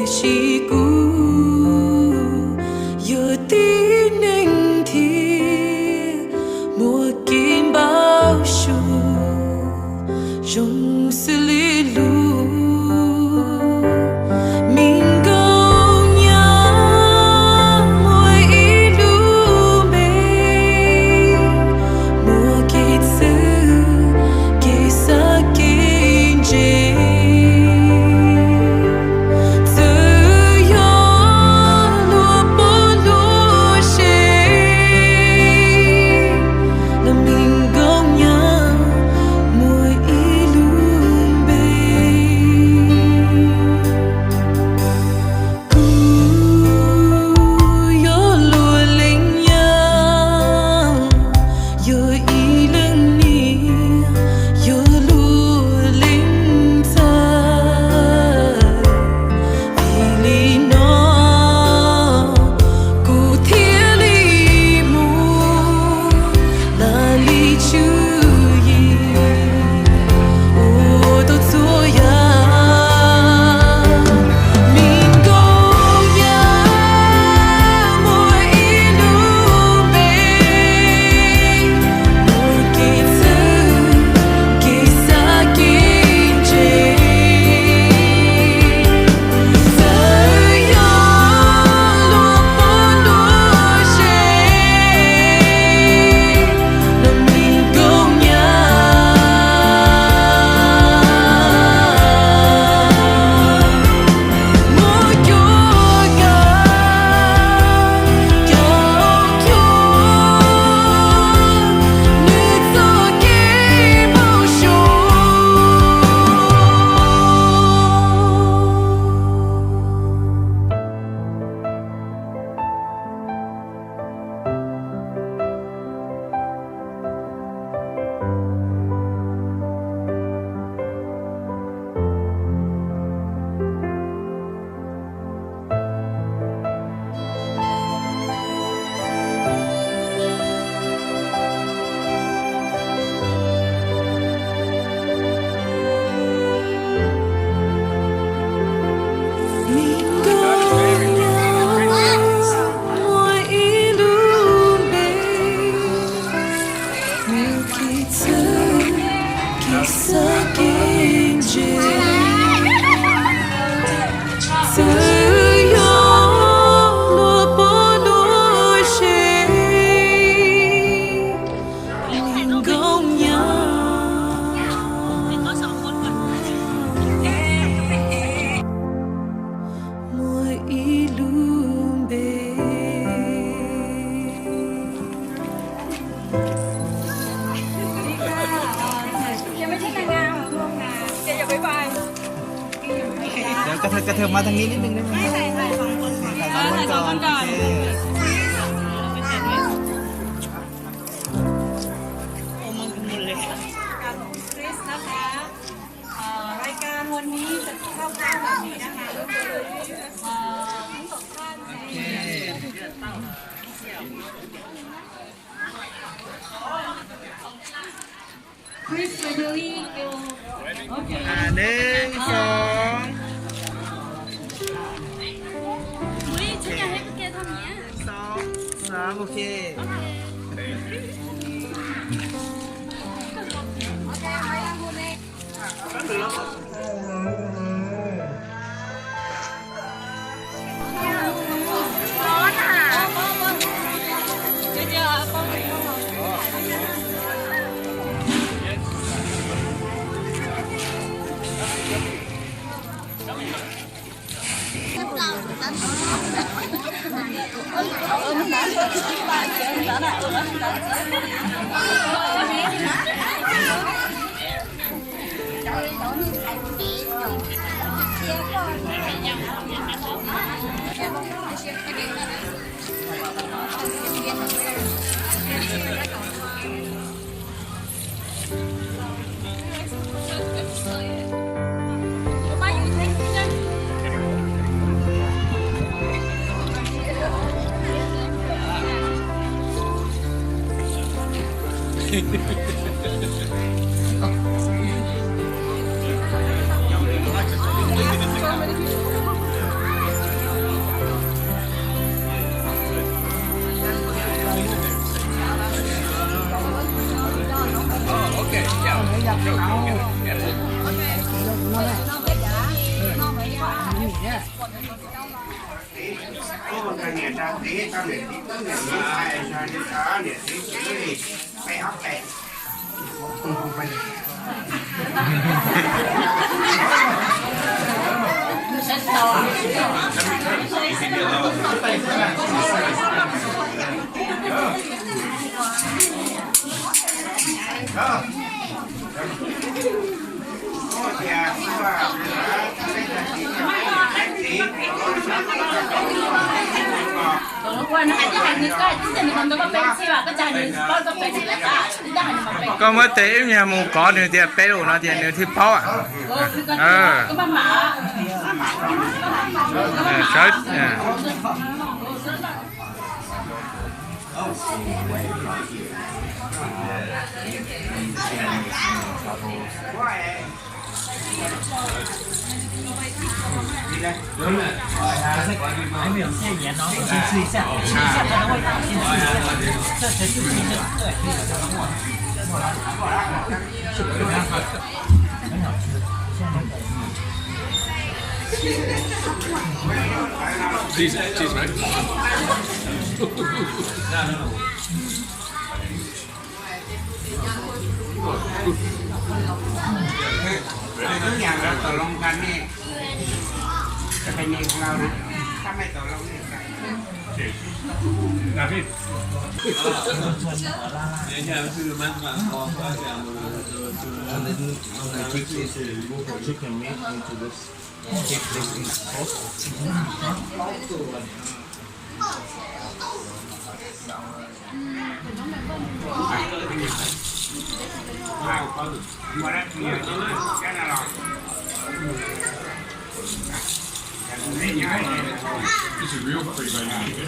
Tsis kuv yog tib neeg thiab muaj kev npau suav zoo xws li lus me nkauj nyab muaj ib lub npe, muaj kev txawj kev xav kev ntse. Txawm yog luag pom luag sev, los me nkauj nyab muaj ib lub npe. Kuv yog luag leej nyab, yog ib leej niam, yog luag leej txiv. Vim li no kuv thiaj li mus nrog li tswv yim ua tau txhua yam. Me nkauj nyab muaj ib lub npe, muaj kev txawj kev xav kev ntse. Txawm yog luag pom luag sev, los me nkauj nyab muaj cuab kav caum cuag nws txoj kev npau suav. Me nkauj nyab muaj ib lub npe, muaj kev txawj kev xav kev ntse. Txawm yog luag pom luag sev, me nkauj nyab muaj ib lub npe. Các thầy, các thầy, mà thằng Nghi nít đừng, đừng, đừng. Thầy nói luôn cho con. Ôm con một lượt. ขอบคุณคริสนะคะ เอ่อ รายการวันนี้จะเข้าข้างแบบนี้นะคะ เอ่อ ทั้งสองท่านจะ Chris Federighi โอเค อ่า หนึ่ง สอง เฮ้ย ฉันอยากให้พวกแกทำอย่างเงี้ย สอง สาม โอเค โอเค โอเค ไว้ทางคุณเอง ร้อนอ่ะ เดี๋ยวเจอ Niam txiv, niam txiv, niam txiv, niam txiv, Koj muab tes ib nyuag mus kov nws tias peb lus no tias nws thiaj paub. Sawv. Cheese, cheese, right? Chicken meat into this. Dip this in sauce. This is real free range chicken.